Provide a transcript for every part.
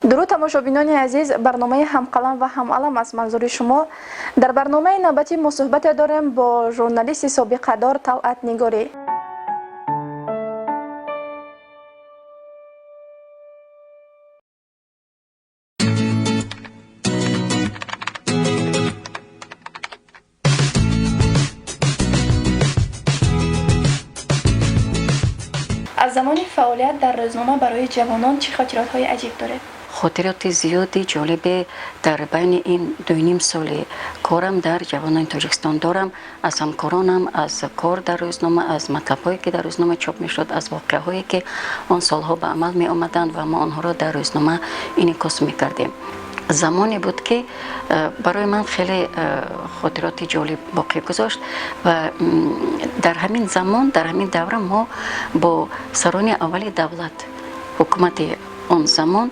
Дуруд, тамошобинони азиз! Барномаи «Ҳамқалам ва ҳамалам» аз манзури шумо. Дар барномаи навбатӣ мо суҳбате дорем бо журналисти собиқадор Талъат Нигорӣ. Аз замони фаъолият дар рӯзнома барои ҷавонон чӣ хотиротҳои аҷиб доред? Хотироти зиёди ҷолибе дар байни ин 2,5 соли корам дар «Ҷавонони Тоҷикистон» дорам, аз ҳамкоронам, аз кор дар рӯзнома, аз матлабҳое, ки дар рӯзнома чоп мешуд, аз воқеаҳое, ки он солҳо ба амал меомаданд ва мо онҳоро дар рӯзнома инъикос мекардем. Замоне буд, ки барои ман хеле хотироти ҷолиб боқӣ гузошт ва дар ҳамин замон, дар ҳамин давра мо бо сарони аввали давлат, ҳукумати он замон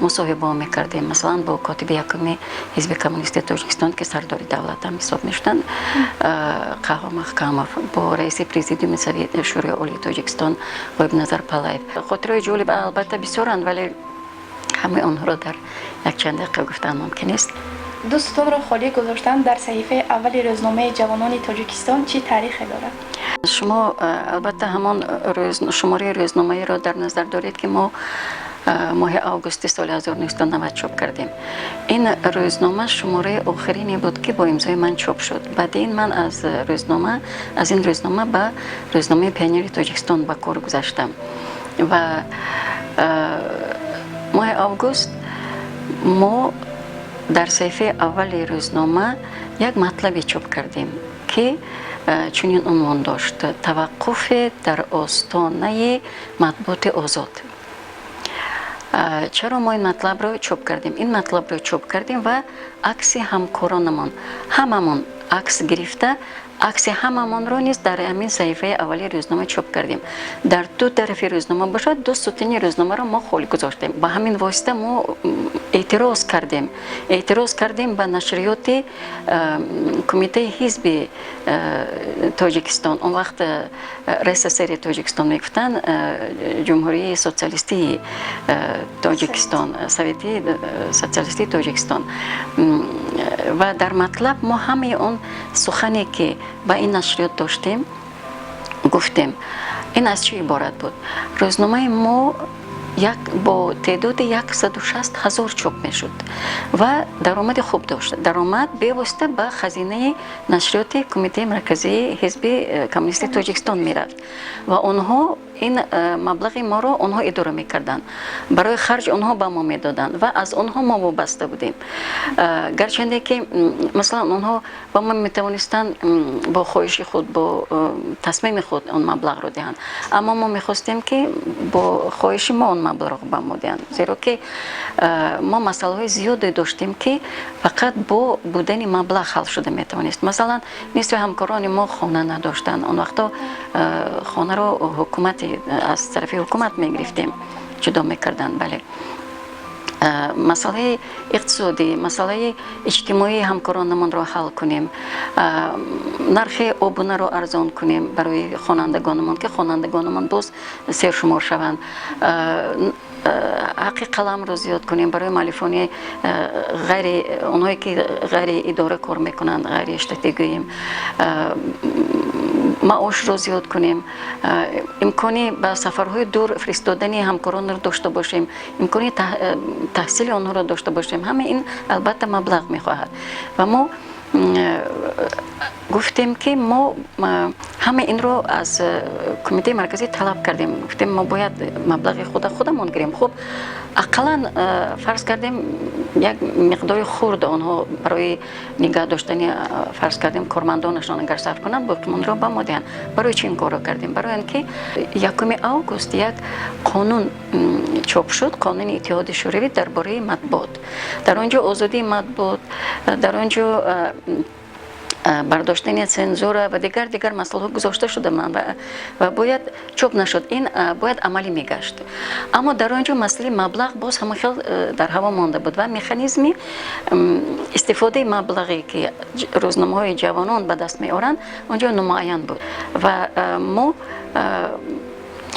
мусоҳибаҳо мекардем. Масалан, бо котиби якуми Ҳизби Коммунистии Тоҷикистон, ки сардори давлат ҳам ҳисоб мешуданд, Қаҳҳор Маҳкамов, бо раиси Президиуми Шӯрои Олии Тоҷикистон Ғоибназар Палаев. Хотираҳои ҷолиб, албатта, бисёранд, вале ҳамаи онҳоро дар якчанд дақиқа гуфтан мумкин нест. Ду сутунро холӣ гузоштан дар саҳифаи аввали рӯзномаи «Ҷавонони Тоҷикистон» чӣ таърихе дорад? Шумо, албатта, ҳамон шумораи рӯзномаеро дар назар доред, ки мо моҳи августи соли 1990 чоп кардем. Ин рӯзнома шумораи охирине буд, ки бо имзои ман чоп шуд. Баъди ин ман аз ин рӯзнома ба рӯзномаи «Пионери Тоҷикистон» ба кор гузаштам ва моҳи август мо дар саҳифаи аввали рӯзнома як матлабе чоп кардем, ки чунин унвон дошт: «Таваққуфе дар остонаи матбуоти озод». Чаро мо ин матлабро чоп кардем? Ин матлабро чоп кардем ва акси ҳамкоронамон, ҳамамон акс гирифта, акси ҳамамонро низ дар ҳамин саҳифаи аввали рӯзнома чоп кардем. Дар ду тарафи рӯзнома бошад, ду сутуни рӯзномаро мо холӣ гузоштем. Ба ҳамин восита мо эътироз кардем, эътироз кардем ба нашриёти кумитаи ҳизби Тоҷикистон. Он вақт РССРи Тоҷикистон мегуфтанд, Ҷумҳурии Социалистии Тоҷикистон, Совети Социалистии Тоҷикистон. Ва дар матлаб мо ҳамаи он сухане, ки ба ин нашриёт доштем, гуфтем. Ин аз чӣ иборат буд? Рӯзномаи мо як бо теъдоди 160 000 чоп мешуд ва даромади хуб дошт. Даромад бевосита ба хазинаи нашриёти Кумитаи Марказии Ҳизби Коммунистии Тоҷикистон мерафт ва онҳо ин маблағи моро онҳо идора мекарданд, барои харҷ онҳо ба мо медоданд ва аз онҳо мо вобаста будем. Гарчанде ки, масалан, онҳо ба мо метавонистанд бо хоҳиши худ, бо тасмими худ он маблағро диҳанд, аммо мо мехостем, ки бо хоҳиши мо он маблағро ба мо диҳанд, зеро ки мо масъалаҳои зиёде доштем, ки фақат бо будани маблағ ҳал шуда метавонист. Масалан, нисфи ҳамкорони мо хона надоштанд. Он вақто хонаро ҳукумати, аз тарафи ҳукумат мегирифтем, ҷудо мекарданд, бале. Масъалаи иқтисодӣ, масъалаи иҷтимоии ҳамкоронамонро ҳал кунем, нархи обунаро арзон кунем барои хонандагонамон, ки хонандагонамон боз сершумор шаванд, ҳаққи қаламро зиёд кунем барои муаллифони ғайри, онҳое ки ғайри идора кор мекунанд, ғайри штатӣ гӯем, маошро зиёд кунем, имкони ба сафарҳои дур фиристодани ҳамкоронро дошта бошем, имкони таҳсили онҳоро дошта бошем. Ҳама ин, албатта, маблағ мехоҳад ва мо гуфтем, ки мо ҳама инро аз Кумитаи Марказӣ талаб кардем. Гуфтем, мо бояд маблағи худа худамон гирем. Хуб, ақаллан, фарз кардем, як миқдори хурд онҳо барои нигаҳ доштани, фарз кардем, кормандонашон агар сарф кунанд, боқимонро ба мо диҳанд. Барои чӣ ин корро кардем? Барои он ки 1 август як қонун чоп шуд, қонуни Иттиҳоди Шӯравӣ дар бораи матбуот. Дар он ҷо озодии матбуот, дар он ҷо бардоштани цензура ва дигар дигар масъалаҳо гузошта шуда буданд ва бояд чоп нашуд, ин бояд амалӣ мегашт. Аммо дар он ҷо масъалаи маблағ боз ҳамон хел дар ҳаво монда буд ва механизми истифодаи маблағе, ки рӯзномаҳои ҷавонон ба даст меоранд, он ҷо номуайян буд. Ва мо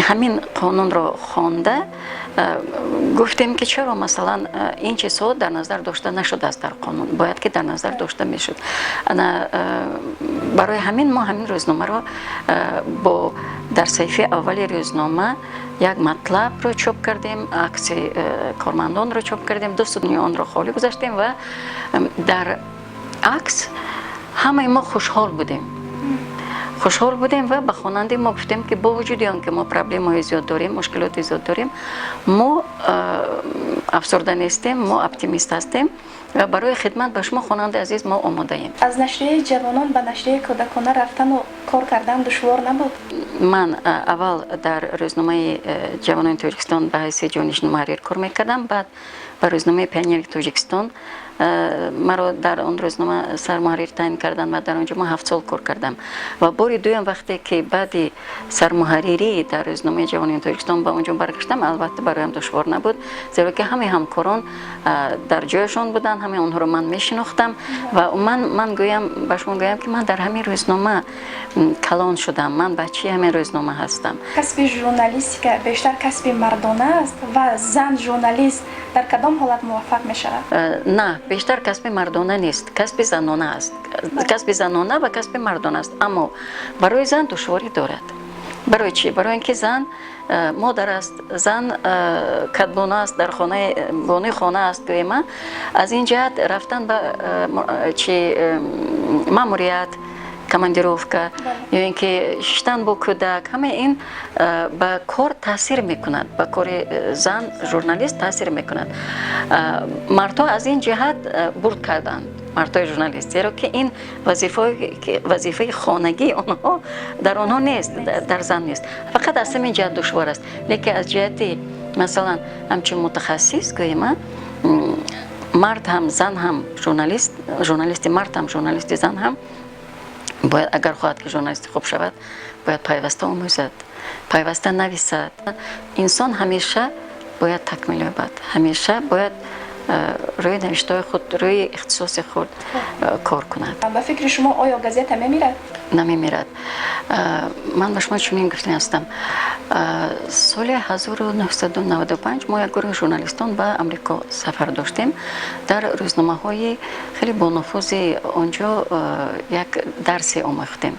Ҳамин қонунро хонда гуфтем, ки чаро, масалан, ин чизҳо дар назар дошта нашудааст дар қонун, бояд ки дар назар дошта мешуд. Барои ҳамин мо ҳамин рӯзномаро бо дар саҳифаи аввали рӯзнома як матлабро чоп кардем, акси кормандонро чоп кардем, ду сутуни онро холӣ гузаштем ва дар акс ҳамаи мо хушҳол будем, хушҳол будем ва ба хонандаи мо гуфтем, ки бо вуҷуди он ки мо проблемаҳои зиёд дорем, мушкилоти зиёд дорем, мо афсурда нестем, мо оптимист ҳастем ва барои хидмат ба шумо, хонандаи азиз, мо омодаем. Аз нашрияи ҷавонон ба нашрияи кӯдакона рафтану кор кардан душвор набуд? Ман аввал дар рӯзномаи «Ҷавонони Тоҷикистон» ба ҳайси ҷонишини муҳаррир кор мекардам, баъд ба рӯзномаи «Пионери Тоҷикистон». Маро дар он рӯзнома сармуҳаррир таъин карданд ва дар он ҷо ман 7 сол кор кардам. Ва бори дуюм, вақте ки баъди сармуҳаррирӣ дар рӯзномаи «Ҷавонони Тоҷикистон» ба он ҷо баргаштам, албатта, бароям душвор набуд, зеро ки ҳамаи ҳамкорон дар ҷояшон буданд, ҳамаи онҳоро ман мешинохтам. Ва ман гӯям, ба шумо гӯям, ки ман дар ҳамин рӯзнома калон шудам, ман бачаи ҳамин рӯзнома ҳастам. Касби журналистика бештар касби мардона аст ва зан журналист дар кадом ҳолат муваффақ мешавад? На, бештар касби мардона нест, касби занона аст. Касби занона ва касби мардона аст, аммо барои зан душворӣ дорад. Барои чӣ? Барои ин ки зан модар аст, зан кадбону аст, дар хонаи бонуи хона аст, гӯема. Аз ин ҷиҳат рафтан ба чи маъмурият, командировка ё ин ки шиштан бо кӯдак, ҳамаи ин ба кор таъсир мекунад, ба кори зан журналист таъсир мекунад. Мардҳо аз ин ҷиҳат бурд карданд, мардҳои журналист, зеро ки ин вазифаи хонагии онҳо дар онҳо нест, дар зан нест. Фақат аз ҳамин ҷиҳат душвор аст. Лекин аз ҷиҳати, масалан, ҳамчун мутахассис, гӯема, мард ҳам, зан ҳам журналист, журналисти мард ҳам, журналисти зан ҳам бояд, агар хоҳад ки журналисти хуб шавад, бояд пайваста омӯзад, пайваста нависад. Инсон ҳамеша бояд такмил ёбад, ҳамеша бояд рӯи навиштаҳои худ, рӯи ихтисоси худ кор кунад. Ба фикри шумо, оё газета мемирад? Намемирад. Ман ба шумо чунин гуфтани ҳастам: соли 1995 мо як гурӯҳи журналистон ба Амрико сафар доштем, дар рӯзномаҳои хеле бонуфузи он ҷо як дарсе омӯхтем,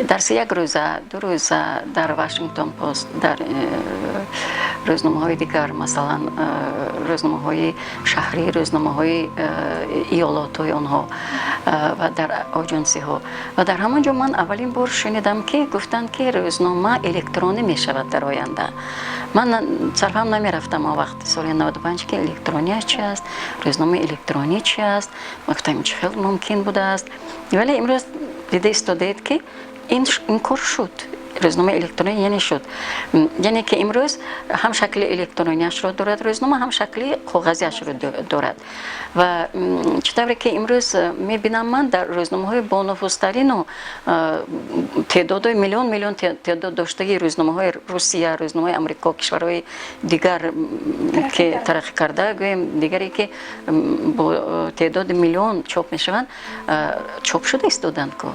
дарси як рӯза, 2 рӯза дар «Вашингтон Пост», дар рӯзномаҳои дигар, масалан, рӯзномаҳои шаҳрӣ, рӯзномаҳои иёлотҳои онҳо ва дар оҷонсиҳо. Ва дар ҳамон ҷо ман аввалин бор шунидам, ки гуфтанд, ки рӯзнома электронӣ мешавад дар оянда. Ман сарфаҳм намерафтам он вақт, соли 95, ки электронияш чи аст, рӯзномаи электронӣ чи аст. Ман гуфтам, чӣ хел мумкин будааст? Вале имрӯз дида истодаед, ки ин кор шуд, рӯзномаи электронӣ яъне шуд, яъне ки имрӯз ҳам шакли электронияшро дорад рӯзнома, ҳам шакли коғазиашро дорад. Ва чӣ тавре ки имрӯз мебинам ман, дар рӯзномаҳои бонуфузтарину теъдодои миллион миллион теъдод доштагии рӯзномаҳои Русия, рӯзномаҳои Амрико, кишварҳои дигар ки тараққӣ карда, гӯем, дигаре ки бо теъдоди миллион чоп мешаванд, чоп шуда истоданд ку.